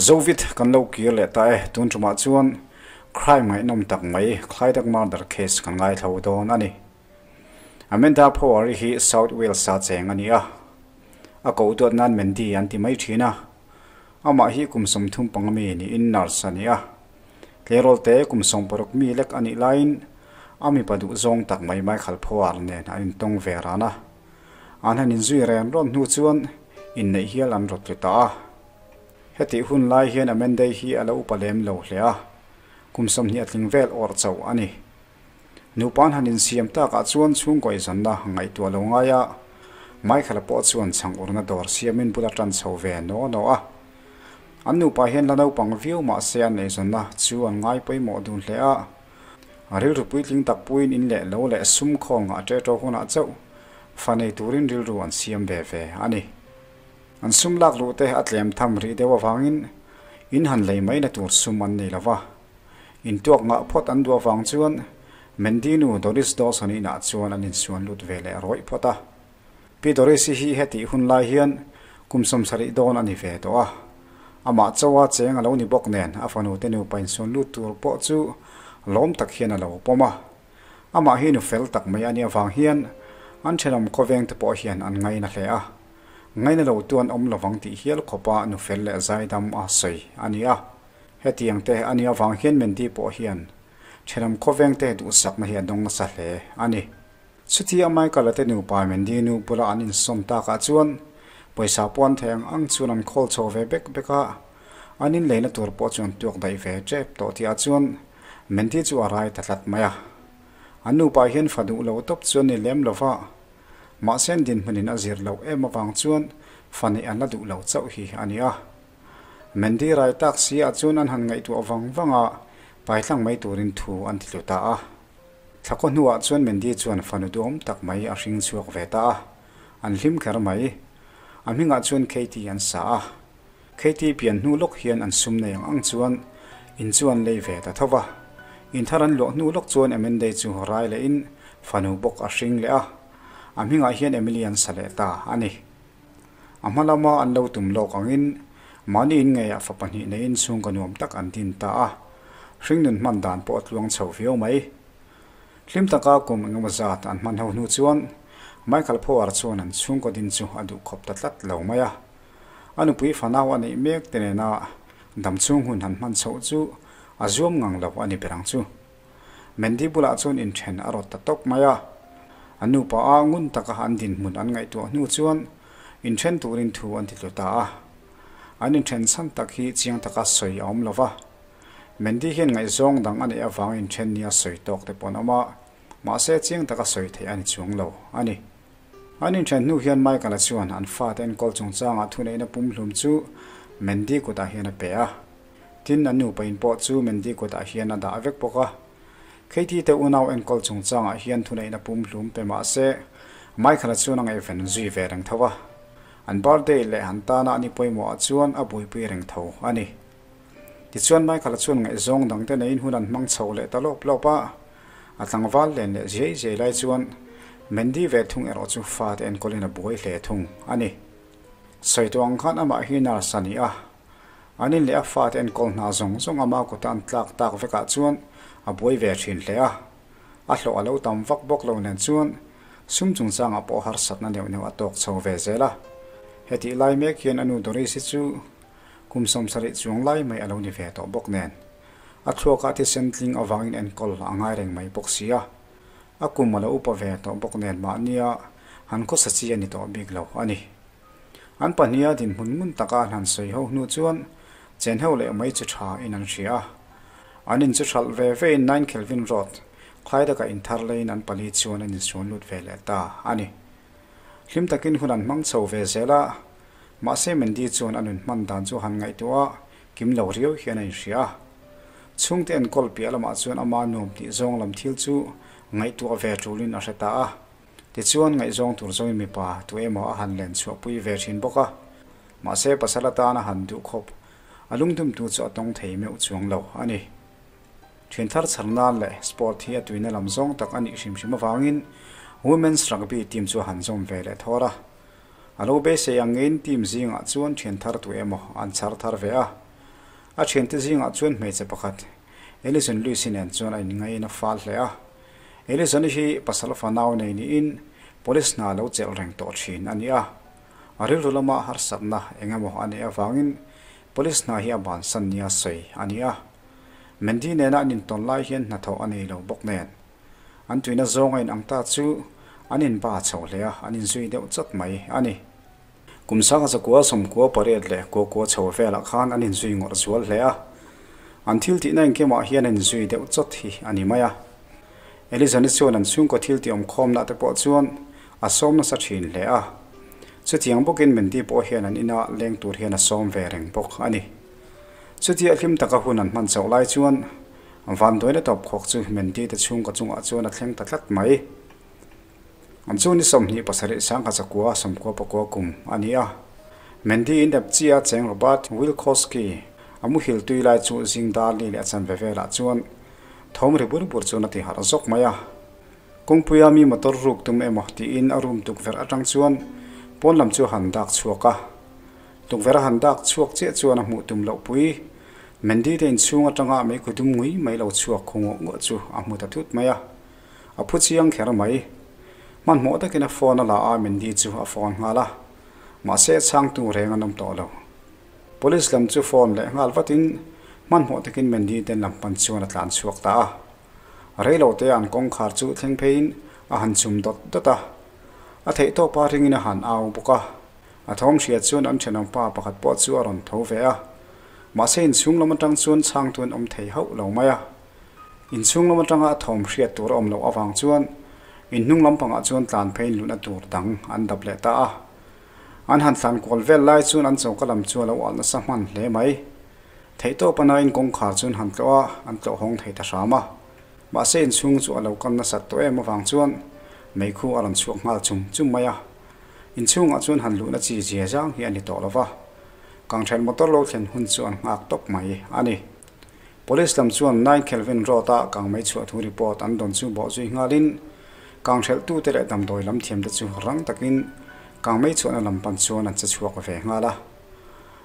Zovit kan lo kir leh ta e, tun tumah chuan crime ngaihnawm tak mai Clydeac murder case kan ngaithlo dawn a ni. Amanda Power-i hi South Wales-a cheng a ni a, a koh duat nan Mandy an ti mai thin a. Amah hi kum 35 mi niin nurse a ni a. Tleirawl te kum 60 mi lek a nih laiin a mipa duh zawng tak mai Michael Power nen an intawng ve ran a. An han inzui ren rawn hnu chuan inneih hial an rawt tlu ta a. Hetih hun lai hian Amanda-i hi a lo upa lem lo hle a, kum 20 a tling vel awrh chauh a ni. Nupa an han insiam takah chuan chhungkaw izanna ngaihtuah lo ngai a, Michael-a pawh chuan chhang urna dawr siamin bula tan chho ve naw naw a. An nupa hian la naupang viau mah se an eizawnna chu an ngai pawimawh dun hle a. A rilru puitling tak puiin in leh lo leh sum khawl ngah ṭe ṭo hunah chauh fa nei turin rilru an siam ve ve a ni. An sum lak luh te a tlem tham rih deuh avangin in han lei maina tur sum an nei lo va. Intuak ngah phawt an duh avang chuan Mandy nu Doris Dawson inah chuan an insuan lut ve leh rawih phawt a. Pi Doris-i hi hetih hun lai hian kum 70 dawn a ni ve tawh a. Amah chawa cheng a lo ni bawk nen a fanu te nupa insuan lut tur pawh chu lawm tak hian a lo pawm a. Amah hi nu fel tak mai a nih avang hian an thenawm khawveng te pawh hian an ngaina hle a. Ngaina lo tu an awm lovang tih hial khawpa nu fel leh zaidam a sawi a ni a. Hetiang te a nih avang hian Mandy pawh hian thenawm khawveng te duhsakna hi a dawng nasa hle a ni. Chutia Michael-a te nupa Mandy nu bula an insawn takah chuan pawisa puan thei ang ang chuan an khawl chho ve bek bek a, an inleina tur pawh chu an tuak daih ve tep tawh tihah chuan Mandy chu a rai ta tlat mai a. An nupa hian fa duh lo tawp chu an ni lem lo va, mahse an dinhmunin a zir loh em avang chuan fa neih an la duh lo chauh hi a ni a. Mandy rai tak si ah chuan an han ngaihtuah vang vang a, paitlang mai turin thu an ti tlu ta a. Thlakaw hnuah chuan Mandy chuan fanu duhawm tak mai a hring chhuak ve ta a, an hlim kher mai. A hmingah chuan Katie an sa a. Katie pian hnu lawk hian an sum nei ang ang chuan in chu an lei ve ta tho va. In thar an luah hnu lawk chuan Amanda chu rai lehin fanu bawk a hring leh a. A hmingah hian Emily an sa leh ta a ni. A hma lama an lo tum lawk angin mahni in ngeiah fa pahnih neiin chhungkaw nuam tak an din ta a, hringnun hman dan pawh a tluang chho viau mai. Hlim taka kum engemaw zat an hman ho hnu chuan Michael Power chuan an chhungkaw din chu a duh khawp ta tlat lo mai a. A nupui fanau a neih mek te nena damchhung hun han hman chhoh chu a zuam ngang lo a ni ber ang chu. Mandy bulah chuan inthen a rawt ta tawp mai a. A nupa a ngun taka an dinhmun an ngaihtuah hnu chuan inthen turin thu an ti tlu ta a. An inthen chhan tak hi chiang taka sawi a awm lo va. Mandy hian ngaihzawng dang a neih avang inthen nia sawi tawk te pawh an awm a, mahse chiang taka sawi theih a ni chuang lo a ni. An inthen hnu hian Michael-a chuan an fate enkawl chungchangah thuneihna pumhlum chu Mandy kutah hian a pe a. Tin, an nupa in pawh chu Mandy kutah hian a dah vek bawk a. Katie te unau enkawl chungchangah hian thuneihna pumhlum pe mah se, Michael-a chuan a ngaihven zui ve reng tho a. An birthday leh an tana an i pawimawhah chuan a buaipui reng tho a ni. Tichuan, Michael-a chuan ngaihzawng dangte neiin hun an hmang chho leh ta lawp lawp a. A tlangval len leh ziai ziai lai chuan Mandy ve thung erawh chu fate enkawlin a buai hle thung a ni. Sawi tawh ang khan amah hi nurse a ni a. An in leh a fate enkawl hna zawng zawng ama kuta an tlak tak vekah chuan a buai ve thin hle a. A hlawh a lo tam vak bawk lo nen chuan sum chungchangah pawh harsatna neuh neuh a tawk chho ve zel a. Hetih lai mek hian a nu Doris hi chu kum 70 chuang lai mai a lo ni ve tawh bawk nen a thluakah thisen tling avangin enkawl a ngai reng mai bawk si a. A kum a lo upa ve tawh bawk nen mahnia han khawsa chi a ni tawh bik lo a ni. An pahniha dinhmun ngun taka an han sawi ho hnu chuan chen ho leh mai chu tha in an hria a. An in chu hralh ve ve in 9 Kelvin Road, Khaidaka in thar leiin an pali chuan an insuan lut ve leh ta a ni. Hlim takin hun an hmang chho ve zel a, mahse Mandy chuan a nun hman dan chu han ngaihtuah a, kim lo riau hian a inhria a. Chhungte enkawl piah lamah chuan ama nuam tih zawng lam thil chu ngaihtuah ve tulin a hre ta a. Tichuan ngaihzawng tur zawngin mipa tu emaw a han len chhuahpui ve thin bawk a, mahse pasal atan a han duh khawp, a lungdumtu chu a tawng thei meuh chuang lo a ni. Thian thar chhar nan leh sport hi a tuina lam zawng tak a nih hrim hrim avangin Women's Rugby team chu a han zawm ve leh thawr a. A lo beisei ang ngeiin team zingah chuan thian thar tu emaw an chhar thar ve a. A thiante zingah chuan hmeichhe pakhat Ellison Lewis-i nen chuan a inngain a fal hle a. Ellison-i hi pasal fanau nei niin police hna lo chelh reng tawh thin a ni a. A rilru lama harsatna eng emaw a neih avangin police hna hi a bansan nia sawi a ni a. Mandy nena an intawn lai hian hnathawh a nei lo bawk nen. An tuina zawng a inang ta chu an inba chho hle a, an inzui deuh chawt mai a ni. Kum sanga zakua sawmkua pariat leh kuakua chho velah khan an inzui ngawrh zual hle a, an thil tihna engkimah hian an inzui deuh chawt hi a ni mai a. Elizani chuan an chhungkaw thil tih awmkhawmna te pawh chuan a sawm nasa thin hle a, chutiang bawkin Mandy pawh hian an ina leng tur hian a sawm ve reng bawk a ni. Chutia hlim taka hun an hman chauh lai chuan vanduaina tawp khawk chu Mandy te chhungkaw chungah chuan a thleng ta tlat mai. An chu ni 27 sangha chakua sawmkua pakua kum a ni a. Mandy in ep chi a cheng Robert Wilkowski a muhil tui lai chu zing dar li leh a chanve velah chuan thawm ri bur bur chuan a ti harh zawk mai a. Kawngpuia mi motor ruk tum emaw tiin a room tukverh atang chuan pawn lam chu a han dak chhuak a. Tukverh a han dak chhuak chiah chuan a hmuh tum loh pui. Mandy te inchhung atanga meikhu dum ngui mai lo chhuak khu ngawh ngawh chu a hmu ta thut mai a. A phu chiang kher mai. Hmanhmawh takin a phone a la a, Mindy chu a phone nghal a. Mahse a chhangtu reng an awm tawh lo. Police lam chu phone leh nghal vatin hmanhmawh takin Mindy ten lam pan chuan a tlan chhuak ta a. Reilo te an kawngkhar chu thleng pheiin a han chum dawt dawt a. A theihtawpa ringin a han au bawk a. A thawm hria chuan an thenawmpa pakhat pawh chu a rawn tho ve a. Mahse inchhung lam atang chuan chhangtu an awm thei hauh lo mai a. Inchhung lam atanga a thawm hriat tur a awm loh avang chuan inhnung lampangah chuan tlan pheiin luna tur dang an dap leh ta a. An han tlan kual vel lai chuan an choka lam chu a lo alh nasa hman hle mai. Theihtawp a nain kawngkhar chuan han tlawh a, an tlawh hawng thei ta hram a. Mahse inchhung chu a lo kal nasat tawh em avang chuan meikhu a rawn chhuak nghal chum chum mai a. Inchhungah chuan han luhna chi zia zang hi a ni tawh lo va. Kangthelh motor lo thlen hun chu an nghak tawp mai a ni. Police lam chuan 9 Kelvin Road-a kangmei chhuah thu report an dawn chu bawh zui nghalin kanghrelhtute leh damdawi lam thiamte chu rang takin kangmei chhuahna lam pan chuan an che chhuak ve nghal a.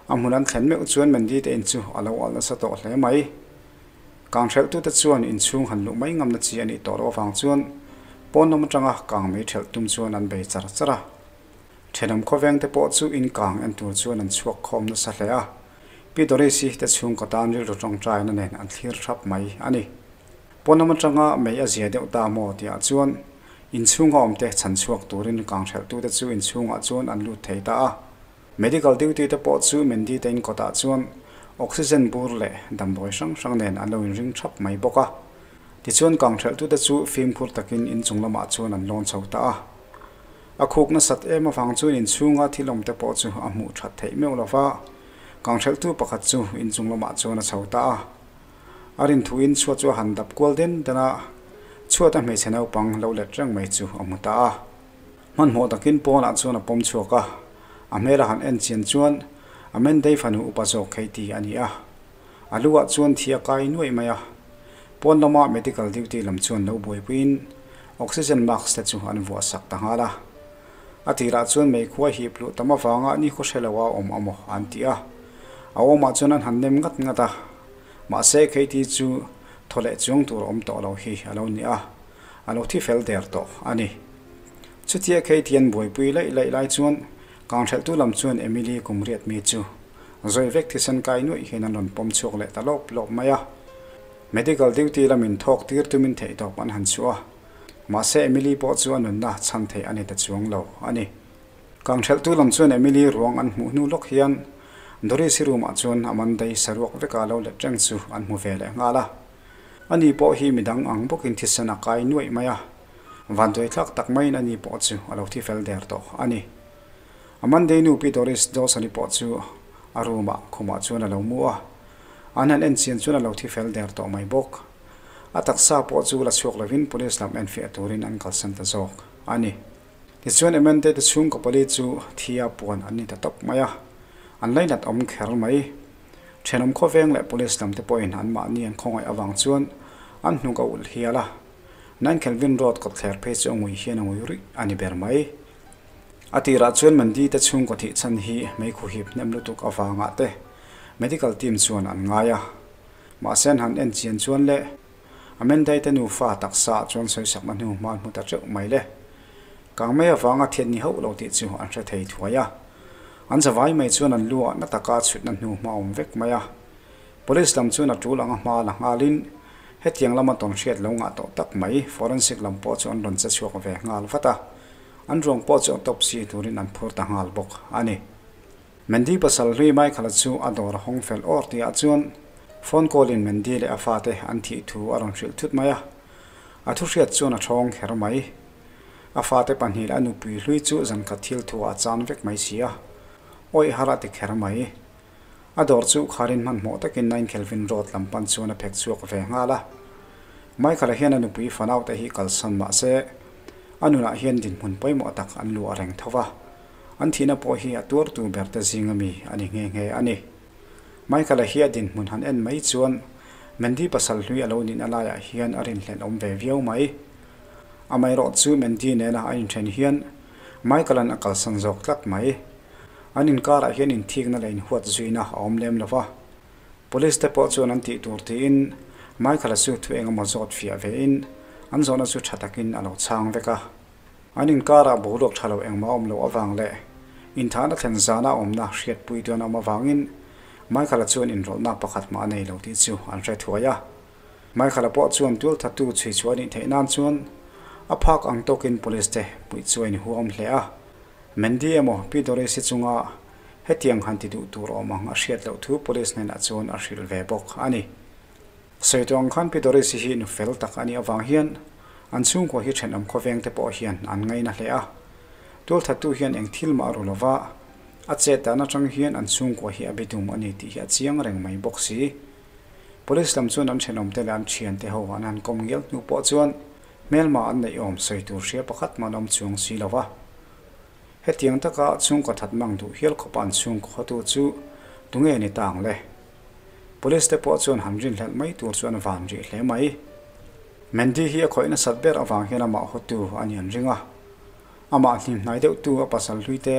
A hmun an thlen meuh chuan Mandy te in chu a lo alh nasa tawh hle mai. Kanghrelhtute chuan inchhung han luh mai ngamna chi a nih tawh loh avang chuan pawn lam atanga kangmei thelh tum chuan an bei char char a. Thenawm khawvengte pawh chu in kang en tur chuan an chhuak khawm nasa hle a. Pi Doris-i te chhungkaw tan rilru tawngtaina nen an thlir thap mai a ni. Pawnlam atanga mei a zia deuh ta maw tihah chuan inchhunga awmte chhan chhuak turin kanghrelhtute chu inchhungah chuan an lut thei ta a. Medical duty te pawh chu Mandy te inkawtah chuan oxygen bur leh damdawi hrang hrang nen an lo inring thap mai bawk a. Tichuan kanghrelhtute chu fimkhur takin inchung lamah chuan an lawn chho ta a. A khuk nasat em avang chuan inchhunga thil awmte pawh chu a hmuh that theih meuh lo va, kanghrelhtu pakhat chu inchung lamah chuan a chho ta a. A rinthuin chhuat chu a han dap kual den den a, chhuata hmeichhe naupang lo let reng mai chu a hmu ta a. Hmanhmawh takin pawnah chuan a pawm chhuak a, a hmel a han en chian chuan a Mendei fanu upa zawk khei ti a ni a. A lu ah chuan thi a kai nuaih mai a, pawn lama medical duty lam chuan lo buaipuiin oxygen mask te chu an vuah sak ta nghal a. A tirah chuan meikhua hip luh tam avanga ni khaw hre lo a awm amaw an ti a, a awmah chuan an han nem ngat ngat a, mahse Katie chu thaw leh chuang tur a awm tawh lo hi a lo ni a, a lo thi fel der tawh a ni. Chutia Katie an buaipui laih laih lai chuan kanghrelhtu lam chuan Emily kum riat mi chu Zawi vek thisen kai nuaih hian an rawn pawm chhuak leh ta lawp lawp mai a. Medical duty lamin thawk tir tumin theihtawp an han chhuah a. Mahse Emily pawh chu a nunna chhan theih a ni ta chuang lo a ni. Kanghrelhtu lam chuan Emily ruang an hmuh hnu lawk hian Doris-i room ah chuan a Monday saruak veka lo let reng chu an hmu ve leh nghal a. Ani pawh hi midang ang bawkin thisen a kai nuaih mai a. Vanduaithlak tak maiin ani pawh chu a lo thi fel der tawh a ni. A Monday nu Pi Doris Dawson-i pawh chu a room-ah khumah chuan a lo mu a, an han en chian chuan a lo thi fel der tawh mai bawk. A taksa pawh chu la chhuak lovin police lam enfiah turin an kalsan ta zawk a ni. Tichuan Amanda te chhungkaw pali chu thia puan an ni ta tawp mai a, an lainat awm kher mai. Thenawm khawveng leh police lam te pawhin anmahni an khawngaih avang chuan an hnuk a ulh hial a, 9 Kelvin Road kawtthler phei chu a ngui hian a ngui ruih a ni ber mai. A tirah chuan Mandy te chhungkaw thih chhan hi meikhu hip hnem lutuk avangah te, Medical team chuan an ngai a. Mahse an han en chian chuan le Amanda-i te nufa taksa ah chuan sawisakna hnu hma an hmu ta teuh mai le. Kang mai avanga thiat ni hauh lo tih chu an hre thei thuai a. An zavai mai chuan an lu ah na taka chhutna hnu hma awm vek mai a. Police lam chuan a tul anga hma la nghalin hetiang lama tawn hriat lo ngah tawh tak mai forensic lam pawh chu an rawn che chhuak ve nghal vat a. An ruang pawh chu autopsy turin an phur ta nghal bawk a ni. Mandy pasal hlui Michael-a chu a dawr a hawng fel awr tihah chuan phone call in Mandy leh a fate an thih thu a rawn hrilh thut mai a. A thu hriat chuan a thawng kher mai. A fate pahnih leh a nupui hlui chu zankhat thil thuah a chan vek mai si a. Awih har a ti kher mai. A dawr chu kharin hmanhmawh takin Nine Kelvin Road lam pan chuan a phek chhuak ve nghal a. Michael-a hian a nupui fanaute hi kalsan mah se a nunah hian dinhmun pawimawh tak an luah reng tho va. An thihna pawh hi a tuartu berte zinga mi a ni nghe nghe a ni. Michael-a hi a dinhmun han en mai chuan Mandy pasal hlui a lo nihna laiah hian a rinhlelh awm ve viau mai. Amaherawh chu Mandy nena a inthen hian Michael-a'n a kalsan zawk tlat mai. An inkarah hian inthikna leh inhuat zuina a awm lem lo va. Police te pawh chuan an tih tur tiin Michael-a chu thu engemaw zawt fiah vein an zawhna chu tha takin a lo chhang vek a. An inkarah boruak tha lo engmah awm loh avang leh inthahna thlen zana awmna hriatpui dawn awm avangin Michael-a chuan inrawlhna pakhat mah a nei lo tih chu an hre thuai a. Michael-a pawh chuan tualthattu chhui chhuah a nih theih nan chuan a phak ang tawkin police te puih chu a inhuam hle a. Mandy emaw Pi Doris-i chunga hetiang han ti duh tur awm ang a hriat loh thu police hnenah chuan a hrilh ve bawk a ni. Sawi tawh ang khan Pi Doris-i hi nu fel tak a nih avang hian an chhungkua hi thenawm khawveng te pawh hian an ngaina hle a. Tualthattu hian eng thil mah a ru lova, a chet dan atang hian an chhungkua hi a be dum a ni tih hi a chiang reng mai bawk si. Police lam chuan an thenawm te leh an thian te ho an han kawm ngial hnu pawh chuan hmelma an neih awm sawi tur hria pakhat mah an awm chuang si lo va. Hetiang taka chhungkaw that mang duh hial khawpa an chhungkaw hotu chu tunge ni ta ang le? Police te pawh chuan han rinhlelh mai tur chuan van rih hle mai. Mandy hi a khawih nasat ber avang hian amah hotu a ni an ring a. Amah hlimhnai deuhtu a pasal hlui te,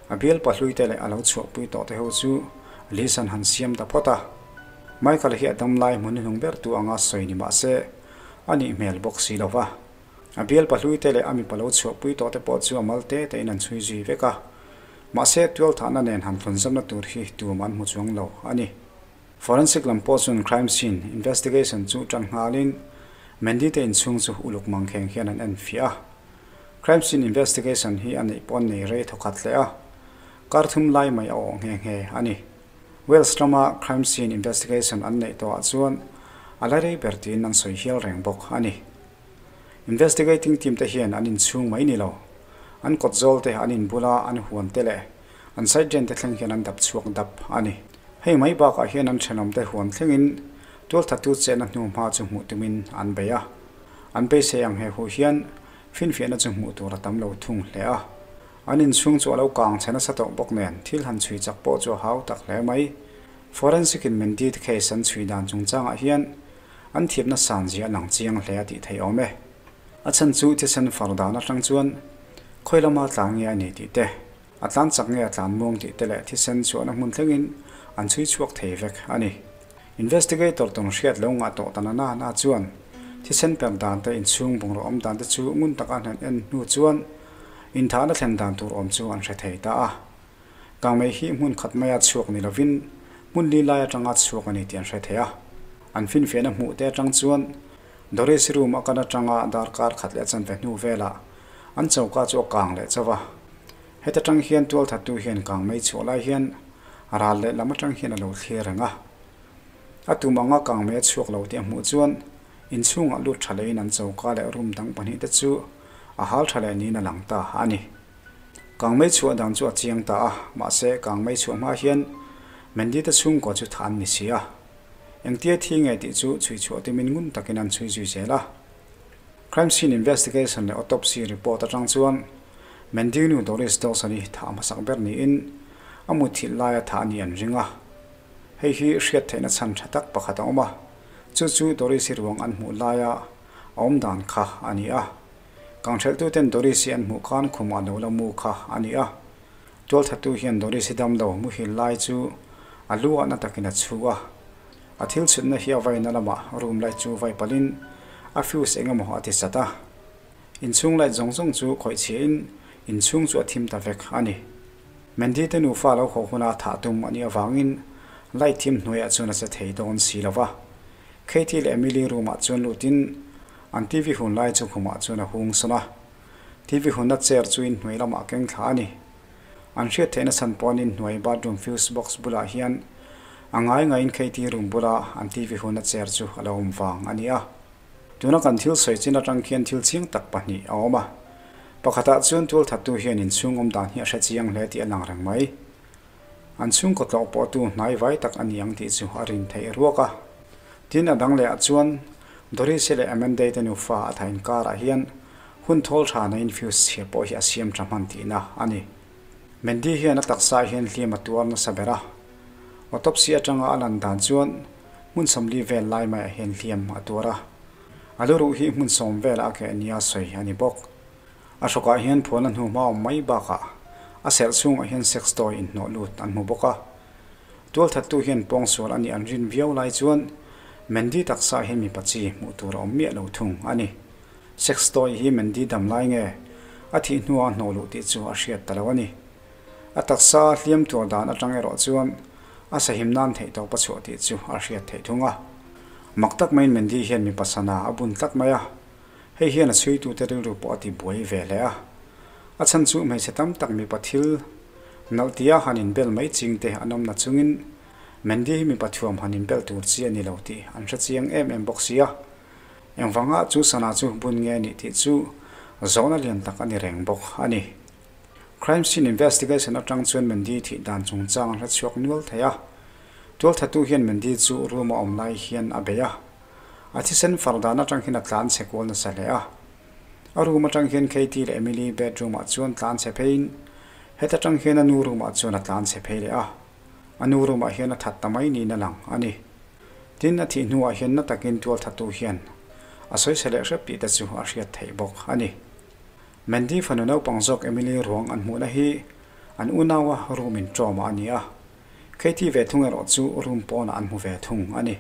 a bialpa hlui te leh a lo chhuahpui tawh te ho chu list an han siam ta phawt a. Michael hi a damlai hmun hnung bertu anga sawi ni mah se a nih hmel bawk si lo va. A bialpa hlui te leh a mipa lo chhuahpui tawh te pawh chu a mal te tein an chhui zui vek a. Mahse, tualthahna nen han thlunzamna tur hi tum an hmu chuang lo a ni. Forensic lam pawh chuan crime scene investigation chu tan nghalin Mandy te inchhung chu uluk mangkheng hian an en fiah a. Crime scene investigation hi a neih pawh an nei rei thawkhat hle a, kar thum lai mai a awh nghe nghe a ni. Wales rama crime scene investigation an neih tawhah chuan a la rei ber tiin an sawi hial reng bawk a ni. Investigating team te hian an inchhung mai ni lo. An kawt zawl te, an inbula an huan te leh an side drain te thleng hian an dap chhuak dap a ni. Hei mai bakah hian an thenawm te huan thlengin tualthattu chenna hnu hma chu hmuh tumin an bei a. An beisei ang he huh hian finfiahna chu hmuh tur a tam lo thung hle a. An inchhung chu a lo kang chhe nasa tawh bawk nen thil han chhui chak pawh chu a hau tak hle mai. Forensic in Mendit case an chhui dan chungchangah hian An thiamna san zia a lang chiang hle a tih theih awm e. A chhan chu thisen far dan atang chuan khawi lama tlan nge a ni tih te, a tlan chak nge a tlan muang tih te leh thisen chhuahna hmun thlengin an chhui chhuak thei vek a ni. Investigator tawn hriat lo ngah tawh ta na na na chuan thisen per dan te inchhung bungraw awm dan te chu ngun taka an han en hnu chuan inthahna thlen dan tur awm chu an hre thei ta a. Kangmei hi hmun khat maia chhuak ni lovin hmun li lai atanga chhuak a ni tih an hre thei a. An finfiahna hmuh te atang chuan Doris room a kan atanga darkar khat leh a chanve hnu velah an choka chu a kang leh chauh a. Heta tang hian tualthattu hian kangmei chhuah lai hian ral leh lam atang hian a lo thlir reng a. A tum anga kangmei a chhuak lo tih a hmuh chuan inchhungah lut tha lehin an choka leh room dang pahnihte chu a hal tha leh niin a lang ta a ni. Kangmei chhuah dan chu a chiang ta a, mahse kangmei chhuah hma hian Mandy te chhungkaw chu tha an ni si a. Engtia thi nge tih chu chhui chhuah tumin ngun takin an chhui zui zel a. Crime scene investigation leh autopsy report atang chuan Mandy nu Doris Dawson hi thah hmasak ber niin a muthilh laia thah a nih an ring a. Hei hi hriat theihna chhan tha tak pakhat a awm a, chu chu Doris hi ruang an hmuh laia a awm dan kha a ni a. Kanghrelhtuten Doris hi an hmuh khan khumah lo la mu kha a ni a. Tualthattu hian Doris hi damlo muhil lai chu A lu ah na takin a chhu a. A thil chhutna hi a vaina lamah room light chu vai palhin a fuse eng emaw a ti chat a. Inchhung light zawng zawng chu khawih chhiahin inchhung chu a thim ta vek a ni. Mandy te nufa lo haw huna thah tum a nih avangin light thim hnuaiah chuan a che thei dawn si lo va. Katie leh Emily room ah chuan lutin an TV hun lai chu khumah chuan a hung sawn a. TV hunna chair chu inhnuai lamah a keng thla a ni. An hriat theihna chhan pawh an inhnuai bathroom fuse box bulah hian a ngai ngaiin Katie room bula an TV hunna chair chu a lo awm vang a ni a. Tuna kan thil sawi chin atang khian thil chiang tak pahnih a awm a. Pakhatah chuan tualthattu hian inchhung awm dan hi a hre chiang hle tih a lang reng mai. An chhungkaw tlawh pawhtu hnai vai tak a ni ang tih chu a rin theih ruak a. Tin, a dang lehah chuan Doris-i leh Amanda-i te nufa a thain karah hian hun thawl tha naiin fuse chhia pawh hi a siam tha hman tihna a ni. Mandy hian a taksa hian hliam a tuar nasa ber a. Autopsy atanga a lan dan chuan hmun 40 vel lai maiah hian hliam a tuar a. A lu ruh hi hmun 10 velah a keh nia sawi a ni bawk. A hrawkah hian phuan a hnu hma awm mai bakah a serh chhungah hian sex toy inhnawh lut an hmu bawk a. Tualthattu hian pawngsual a nih an rin viau lai chuan Mandy taksa hian mipa chi hmuh tur a awm miah lo thung a ni. Sex toy hi Mandy dam lai nge a thih hnua a hnawh luh tih chu a hriat ta lo a ni. A taksa hliam tuar dan atang erawh chuan a sahim nan theih tawp a chhuah tih chu a hriat theih thung a. Mak tak maiin Mandy hian mipa sana a bun tlat mai a. Hei hian a chhuitute rilru pawh a ti buai ve hle a. A chhan chu hmeichhe tam tak mipa thil nalh tia han inbel mai chingte an awm na chungin Mandy hi mipa thuam han inbel tur chi a ni lo tih an hre chiang em em bawk si a. Engvanga chu sana chu bun nge nih tih chu zawhna lian tak a ni reng bawk a ni. Crime scene investigation atang chuan Mandy thih dan chungchang an hre chhuak nual thei a. Tualthatu hian Mandy chu room a awm lai hian a bei a. A thisen far dan atang hian a tlan chhe kual nasa hle a. A room atang hian Katie leh Emily bedroom ah chuan tlan chhe pheiin heta tang hian a nu room ah chuan a tlan chhe phei leh a. A nu room ah hian a that ta mai niin a lang a ni. Tin, a thih hnuah hian na takin tualthatu hian a sawi chhe leh hrep tih te chu a hriat theih bawk a ni. Mandy fanu naupang zawk Emily ruang an hmuhna hi an unaua room in trauma a ni a. Katie ve thung erawh chu room pawnah an hmu ve thung a ni.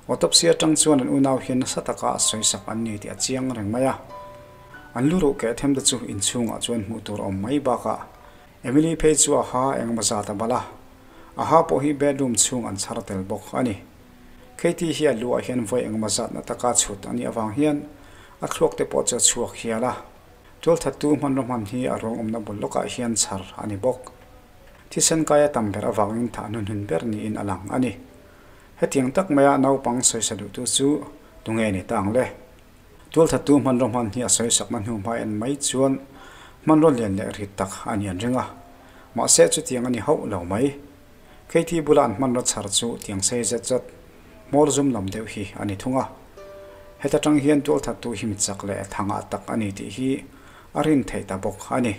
Autopsy atang chuan an unau hian nasa taka a sawisak an ni tih a chiang reng mai a. An lu ruh keh them te chu inchhungah chuan hmuh tur a awm mai bakah Emily phei chu a ha engemaw zat a bal a, a ha pawh hi bedroom chhung an chhar tel bawk a ni. Katie hi a luah hian vawi engemaw zatna taka chhut a nih avang hian a thluak te pawh chu a chhuak hial a. Tualthattu hmanraw hman hi a ruang awmna bul lawkah hian chhar a ni bawk. Thisen kai a tam ber avangin thah hnunhnun ber niin a lang a ni. Hetiang tak maia naupang sawisa duhtu chu tunge ni ta ang le? Tualthattu hmanraw hman hi a sawisakna hnu hma en mai chuan hmanraw lian leh rit tak a ni an ring a. Mahse chutiang a ni hauh lo mai. Katie bula an hmanraw chhar chu tiang sei zet zet, hmawr zum lam deuh hi a ni thung a. Heta tang hian tualthattu hi mi chak leh thangah tak a ni tih hi a rin theih ta bawk a ni.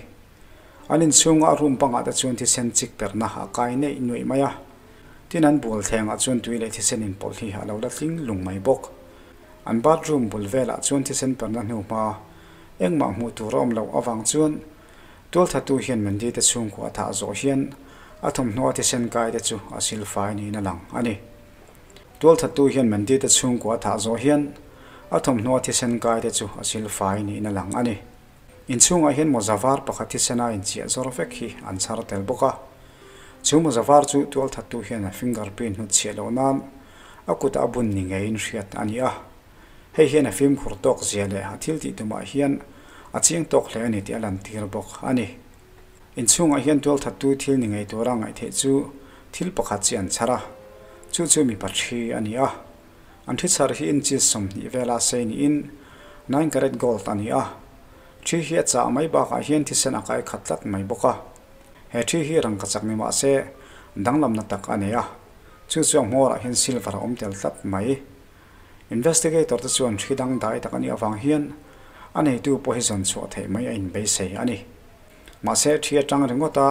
An inchhunga a room bangah te chuan thisen chik perna a kai neih nuaih mai a. Tin an bual thlengah chuan tui leh thisen inpawlh hi a lo la tling lung mai bawk. An bathroom bul velah chuan thisen perna hnu hma engmah hmuh tur a awm loh avang chuan tualthatu hian Mandy te chhungkua a thah zawh hian a thawmhnaw a thisen kai te chu a silfai niin a lang a ni. Tualthatu hian Mandy te chhungkua a thah zawh hian a thawmhnaw a thisen kai te chu a silfai niin a lang a ni. Inchhungah hian mawza var pakhat thisena inchiah zawr vek hi an chhar tel bawk a. Chu mawza var chu tualthattu hian a fingerprint hnutchhiah loh nan a kutah a bun ni ngeiin hriat a ni a. Hei hian a fimkhur tawk zia leh a thil tih tumah hian a chiang tawk hle a ni tih a lantir bawk a ni. Inchhungah hian tualthattu thil ni ngei tura ngaihtheih chu thil pakhat chi an chhar a, chu chu mipa thi a ni a. An thi chhar hi inches 20 vela sei niin 9 carat gold a ni a. Thi hi a chah mai bakah hian thisen a kai khat tlat mai bawk a. He thi hi rangka chak ni mah se danglamna tak a nei a. Chu chu a hmawrah hian silver a awm tel tlat mai. Investigator te chuan thi dang dai tak a nih avang hian a neitu pawh hi zawn chhuah theih mai a inbeisei a ni. Mahse thi atang ringawt a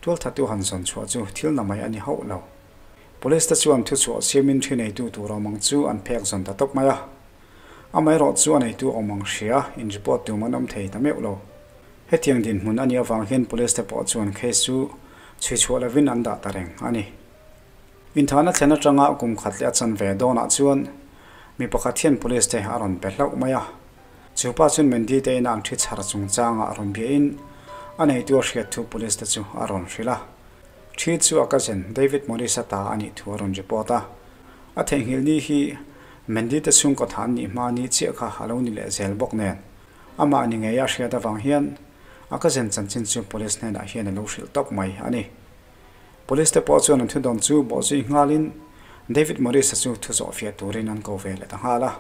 tualthatu han zawn chhuah chu thil na mai a ni hauh lo. Police te chuan thuchhuah siamin thi neitu tur awm ang chu an phek zawn ta tawp mai a. Amaherawh chu a neitu awm ang hria in report tum an awm thei ta meuh lo. Hetiang dinhmun a nih avang hian police te pawh chuan case chu chhuichhuah lovin an dah ta reng a ni. Inthahna thlen atanga kum khat leh a chanve dawnah chuan mi pakhat hian police te a rawn be hlauh mai a. Chu pa chuan Mandy te ina an thi chhar chungchangah a rawn biahin a neitu a hriat thu police te chu a rawn hrilh a. Thi chu a cousin David Morris-a ta a nih thu a rawn report a. A theihnghilh ni hi Mandy te chhungkaw tha an nih hma ni chiah kha a lo ni leh zel bawk nen. Amah ni ngei a hriat avang hian a cousin chanchin chu police hnenah hian a lo hrilh tawp mai a ni. Police te pawh chuan an thudawn chu bawhzui nghalin David Morris-a chu thu zawh fiah turin an ko ve leh ta nghal a.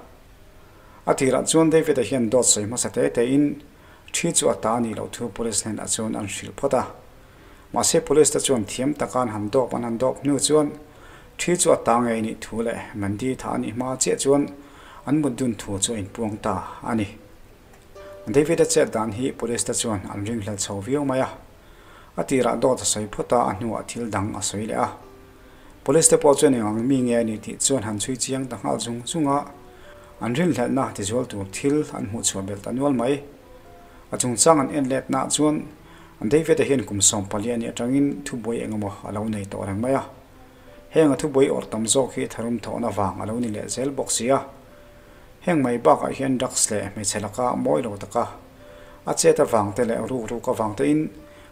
A tirah chuan David-a hian dawt sawi hmasa te tein thi chu a ta a nih loh thu police hnenah chuan an hrilh phawt a. Mahse police te chuan thiam taka an han dawp an han dawp hnu chuan thi chu a ta ngei nih thu leh Mandy tha a nih hma chiah chuan an mut dun thu chu a inpuang ta a ni. David-a chet dan hi police te chuan an ringhlel chho viau mai a. A tirah dawt a sawi phawt a, a hnuah thil dang a sawi leh a. Police te pawh chuan eng ang mi nge a ni tih chuan han chhui chiang ta nghal zung zung a, an rinhlelhna tizual tur thil an hmuh chhuah belh ta nual mai. A chungchang an en letnaah chuan David-a hian kum 14 a nih atangin thubuai eng emaw a lo nei tawh reng mai a. Heng a thubuai awrh tam zawk hi tharum thawhna vang a lo ni leh zel bawk si a. Heng mai bakah hian drugs leh hmeichhe laka mawi lo taka a chet avang te leh ruk ruk avang tein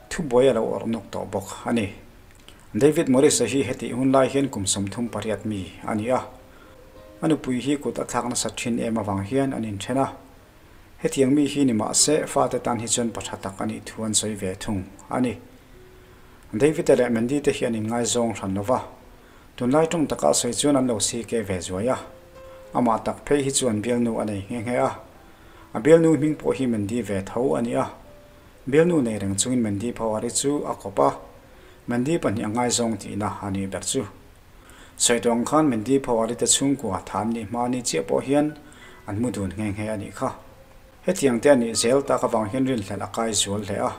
thubuai a lo awrh nawk tawh bawk a ni. David Morris-a hi hetih hun lai hian kum 38 mi a ni a. A nupui hi kut a thlak nasa thin em avang hian an inthen a. Hetiang mi hi ni mah se fate tan hi chuan pa tha tak a nih thu an sawi ve thung a ni. David-a leh Mandy te hi an inngaizawng hran lo va. Tunlai tawng taka sawi chuan an lo CK ve zuai a. Amah tak phei hi chuan bialnu a nei nghe nghe a. A bialnu hming pawh hi Mandy ve tho a ni a. Bialnu nei reng chungin Mandy Phawari chu a kawp a. Mandy pahnih a ngaizawng tihna a nih ber chu. Sawi tawh ang khan Mandy Phawari te chhungkua tha an nih hma ni chiah pawh hian an mu dun nghe nghe a nih kha. Hetiang te a nih zel tak avang hian rinhlelh a kai zual hle a.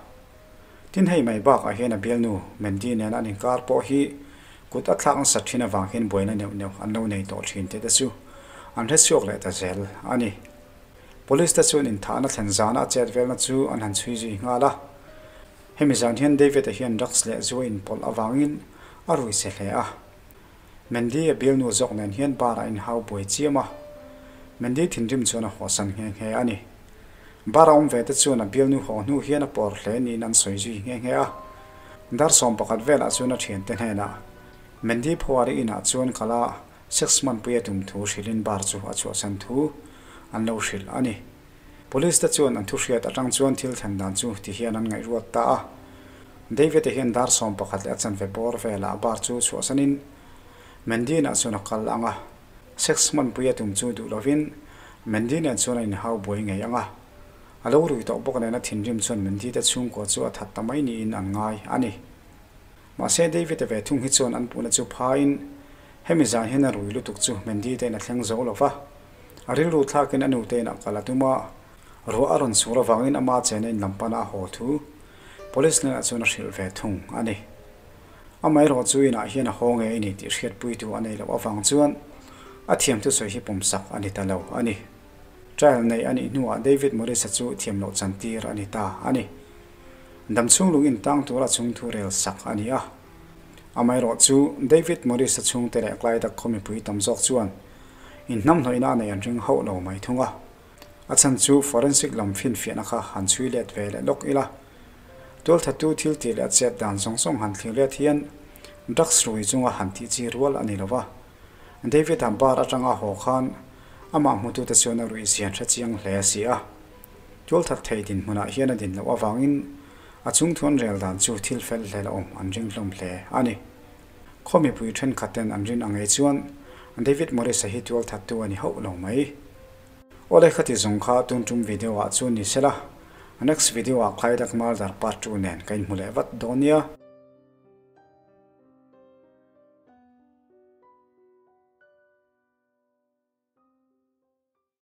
Tin hei mai bakah hian a bialnu Mandy nen an inkar pawh hi kut a thlak nasa thin avang hian buaina neuh neuh an lo nei tawh thin tih te chu an hre chhuak leh ta zel a ni. Police te chuan inthahna thlen zana a chet velna chu an han chhui zui nghal a. Hemi zan hian David-a hian drugs leh zu a inpawlh avangin a rui che hle a. Mandy a bialnu zawk nen hian bar a inhau buai chiam a. Mandy thinrim chuan a hawhsan nghe nghe a ni. Bar a awm ve te chuan a bialnu haw hnu hian a pawr hle niin an sawi zui nghe nghe a. Dar 11 velah chuan a thiante hnenah Mandy Phawari inah chuan kal a sex hmanpui a tum thu hrilhin bar chu a chhuahsan thu an lo hrilh a ni. Police te chuan an thuhriat atang chuan thil thlen dan chu ti hian an ngaihruat ta a. David-a hian dar 11 leh a chanve bawr velah bar chu chhuahsanin Mandy inah chuan a kal ang a. Sex hmanpui a tum chu duh lovin Mandy nen chuan a inhau buai ngei ang a. A lo rui tawh bawk nen a thinrim chuan Mandy te chhungkua chu a that ta mai niin an ngai a ni. Mahse David-a ve thung hi chuan an puhna chu phain hemi zan hian a rui lutuk chu Mandy te in a thleng zo lo va. A rilru thlakin a nu te inah kal a tum a, ruah a rawn sur avangin ama chena in lam pana a haw thu Police hnenah chuan a hrilh ve thung a ni. Amaherawh chu inah hian a haw ngei a ni tih hriatpuitu a nei loh avang chuan a thiam thusawi hi pawmsak a ni ta lo a ni. Trial nei a nih hnuah David Morris-a chu thiam loh chantir a ni ta a ni. Damchhung lung intang tura chung thu rel sak a ni a. Amaherawh chu David Morris-a chhungte leh Clyde-a khaw mipui tam zawk chuan inhnamhnawihna a nei an ring hauh lo mai thung a. A chhan chu forensic lam finfiahna kha han chhui let ve leh lawk ila. Tualthatu thil tih leh a chet dan zawng zawng han thlir let hian drugs rui chunga han tih chi rual a ni lo va. David-a bar atanga haw khan amah hmutute chuan a ruih zian hre chiang hle a si a. Tualthat thei dinhmunah hian a din loh avangin a chungthuan rel dan chu thil fel hlel a awm an ring hlawm hle a ni. Khaw mipui thenkhat ten an rin ang ei chuan David Morris-a hi tualthattu a ni hauh lo mai. Awle khati zawng kha tun tum video ah chuan ni sela, next video ah Khailak Murder part 2 nen ka inhmu leh vat dawn nia.